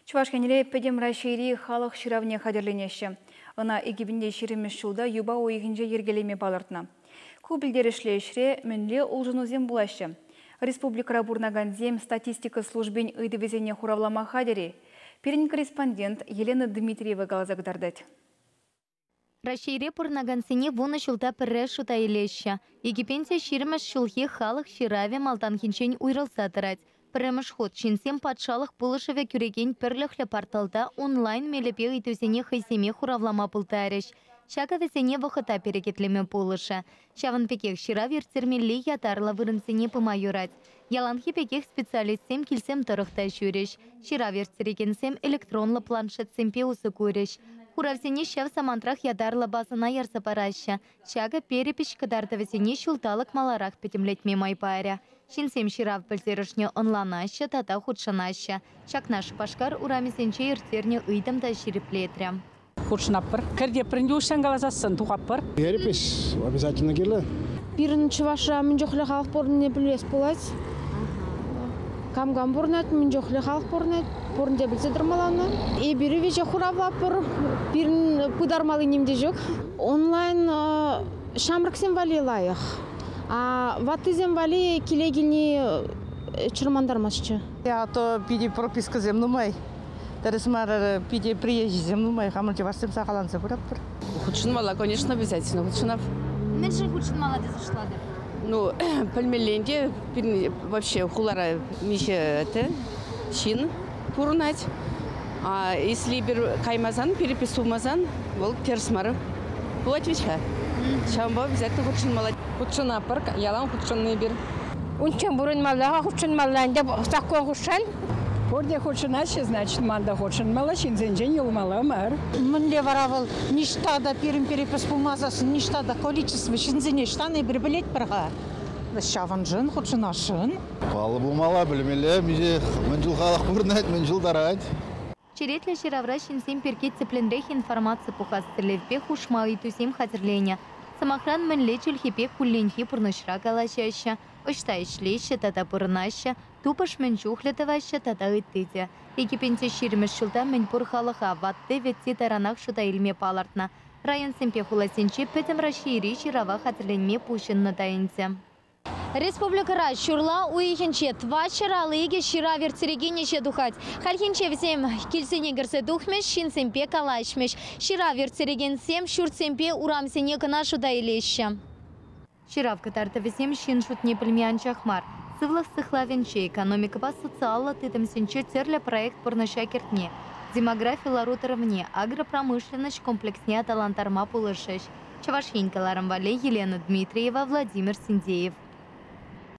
Чӑваш Енре Пӗтӗм Раҫҫейри халӑх ҫыравне хатӗрленеҫҫӗ. Ӑна 2020 ҫулта юпа уйӑхӗнче йӗркелеме палӑртнӑ. Ку пӗлтерӗшлӗ ӗҫре мӗнле улшӑнусем пулаҫҫӗ? Республикӑра пурӑнакансем статистика службин ыйтӑвӗсене хуравлама хатӗр-и? Пирӗн корреспондент Елена Дмитриева каласа кӑтартать. Раҫҫейре пурӑнакансене 10 ҫулта пӗрре шута илеҫҫӗ. 2020 ҫулхи халӑх ҫыравӗ малтанхинчен уйрӑлса тӑрать. Пӗрремӗш хут ҫынсем патшалӑх пулӑшӑвӗ кӳрекен пӗрлӗхлӗ порталта онлайн мелӗпе ыйтусене хӑйсемех хуравлама пултарӗҫ. Ҫакӑ вӗсене вӑхӑта перекетлеме пулӑшӗ. Ҫавӑн пекех ҫырав ирттермелли ятарлӑ вырӑнсене пыма юрать. Яланхи пекех специалистсем килсем тӑрӑх та ҫӳрӗҫ. Ҫырав ирттерекенсем электронлӑ планшетсемпе усӑ курӗҫ. Хуравсене ҫав самантрах ятарлӑ базӑна ярса параҫҫӗ. Ҫакӑ перепиҫ кӑтартӑвӗсене ҫулталӑк маларах пӗтӗмлетме май парӗ. Ҫынсем ҫырав пӗлтерӗшне ӑнланаҫҫӗ тата хутшӑнаҫҫӗ. Ҫакна Шупашкар урамӗсенче ирттернӗ ыйтӑм та ҫирӗплетрӗ. Хутшӑнатпӑр. Кӗртеппӗр ӗнтӗ уҫсан каласассӑн тухатпӑр. Перепись обязательно кирлӗ. Пирӗн Чӑвашра мӗн чухлӗ халӑх пурӑннине пӗлес пулать. Кам-кам пурӑнать, мӗн чухлӗ халӑх пурӑнать, пурин те пӗлсе тӑрмалла. Эпир виҫе хуравлатпӑр, пирӗн пытармалли ним те ҫук. Онлайн ҫамрӑксем валли лайӑх, а ваттисем валли киле килни чӑрмантармастчӗ. А то питӗ пропискӑсем нумай. Тӗрӗс мар питӗ приезжисем нумай, хамӑр чӑвашсем сахалланса пыратпӑр. Хутшӑнмалла, конечно, обязательно хутшӑнап. Мӗншӗн хутшӑнмалла тесе шутлатӑр? Ну, пӗлмелле ӗнтӗ, пирӗн вообще хулара миҫе ҫын пурӑнать. А если бир каймасан, перепись тумасан, вӑл тӗрӗс мар пулать вӗт-ха. Ҫавӑнпа обязательно хутшӑнмалла. Хутшӑнатпӑр, ялан хутшӑннӑ эпир. Унччен пурӑнмалла, хутшӑнмалла ӗнтӗ, саккун хушсан. Пурте хутшӑнаҫҫӗ, значит, ман та хутшӑнмалла, ҫынсенчен юлмалла мар. Мӗнле вара вӑл ниҫта та пирӗн перепись пулмасассӑн, ниҫта та количество ҫынсене ӑҫтан эпир пӗлетпӗр-ха. Ҫавӑншӑн хутшӑнасшӑн. Паллӑ пулмалла, пӗлмелле, миҫе мӗн чул халӑх пурӑнать, мӗн чул тарать. Черетлӗ ҫыравра ҫынсем пирки тӗплӗнрех информаци пухас тӗллевпе хушма ыйтусем хатӗрленӗ. Сӑмахран, мӗнле чӗлхепе кулленхи пурнӑҫра калаҫаҫҫӗ, ӑҫта ӗҫлеҫҫӗ тата пурӑнаҫҫӗ, тупӑш мӗн чухлӗ тӑваҫҫӗ тата ытти те. 2020 ҫулта мӗнпур халӑха ватти-вӗтти таранах шута илме палӑртнӑ. Районсемпе хуласенче Пӗтӗм Раҫҫейри ҫырава хатӗрленме пуҫӑннӑ та ӗнтӗ. Республикӑра ҫурла уйӑхӗнче 452 ҫырав ирттерекен ӗҫе тухать. Хальхинче вӗсем килсене кӗрсе тухмӗҫ, ҫынсемпе калаҫмӗҫ. Ҫырав ирттерекенсем ҫуртсемпе урамсене кӑна шута илеҫҫӗ. Ҫырав кӑтартӑвӗсем ҫын шутне пӗлме анчах мар. Сывлӑх сыхлавӗнче, экономикӑпа социаллӑ тытӑмсенче тӗрлӗ проект пурнӑҫа кӗртни, демографи лару-тӑрӑвне, агропромышленноҫ комплексне аталантарма пулӑшӗҫ. Чӑваш Ен кӑларӑм валли Елена Дмитриева, Владимир Синдеев.